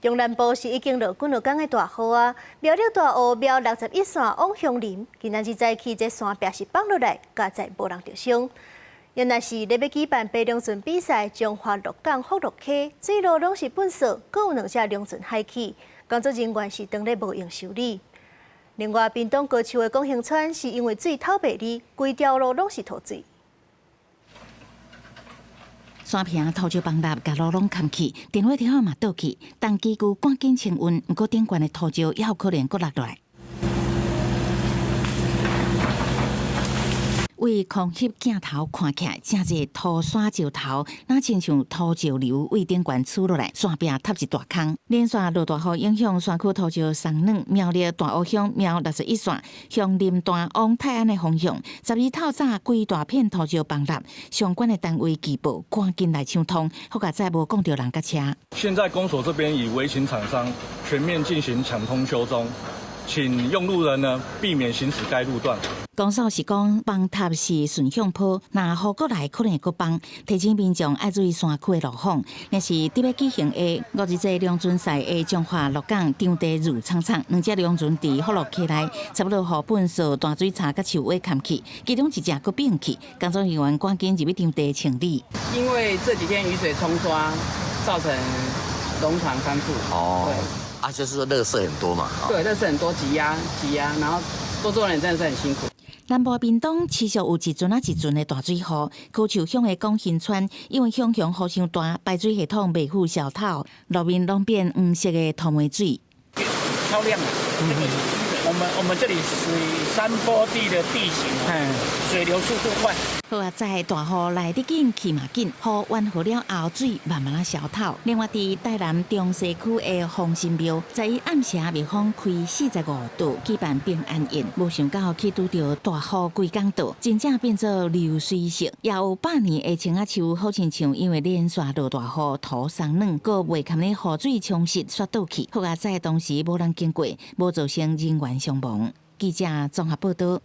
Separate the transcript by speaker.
Speaker 1: 中南部是已經落幾若工的大雨啊，苗栗大湖苗61線往鄉林，今仔日早起這山壁是放落來，佳哉無人著傷。原來是咧欲舉辦白龍船比賽，彰化鹿港福樂溪水路攏是糞埽，閣有兩隻龍船海去，工作人員是當咧無閒修理。另外，屏東高樹的廣興村是因為水透袂離，規條路攏是塗水。
Speaker 2: 山坪土石崩塌，共路攏崁去，電火柱嘛倒去，重機具趕緊清運，毋過頂懸的土石猶有可能閣落來。對空翕鏡頭看起來，誠濟土山石頭，若親像土石流對頂懸挼落來，山壁塌一大空。連續落大雨影響山區土石鬆軟，苗栗大湖鄉苗61線鄉林段往泰安的方向，12透早規大片土石崩塌，相關的單位機報趕緊來搶通，好佳哉無摃著人佮車。
Speaker 3: 現在公所這邊已委請廠商全面進行搶通修中，請用路人呢避免行駛該路段。
Speaker 2: 公所是講崩塌是順向坡，若雨閣來可能會閣崩，提醒民眾愛注意山區的路況。若是佇欲舉行的五日節龍船賽的彰化鹿港場地挐氅氅，兩隻龍船佇福樂溪內，差不多予糞埽大水槽佮樹尾崁去，其中一隻閣變去，工作人員趕緊入去場地清理。
Speaker 4: 因為這幾天雨水沖刷，造成農場三處。
Speaker 5: 哦，啊，就是說垃圾很多嘛。
Speaker 4: 對，垃圾很多，擠壓擠壓，然後工作人員真的是很辛苦。
Speaker 2: 南部屏東持續有一陣仔一陣的大水雨，高樹鄉的廣興村因為鄉雄雨傷大，排水系統袂赴消透，路面攏變黃色的塗煤水。
Speaker 6: 超量，我們這裡屬於山坡地的地形，水流速度快。
Speaker 2: 好佳哉大雨來得緊去嘛緊，雨完好了後水慢慢仔消透。另外，佇台南中西區的風神廟，在暗時蜜蜂開45度舉辦平安宴，無想到去拄著大雨規工倒，真正變做流水席。也有百年的青仔樹，好親像因為連續落大雨，土鬆軟，閣袂堪咧雨水沖蝕，煞倒去。好佳哉當時無人經過，無造成人員傷亡。記者綜合報道。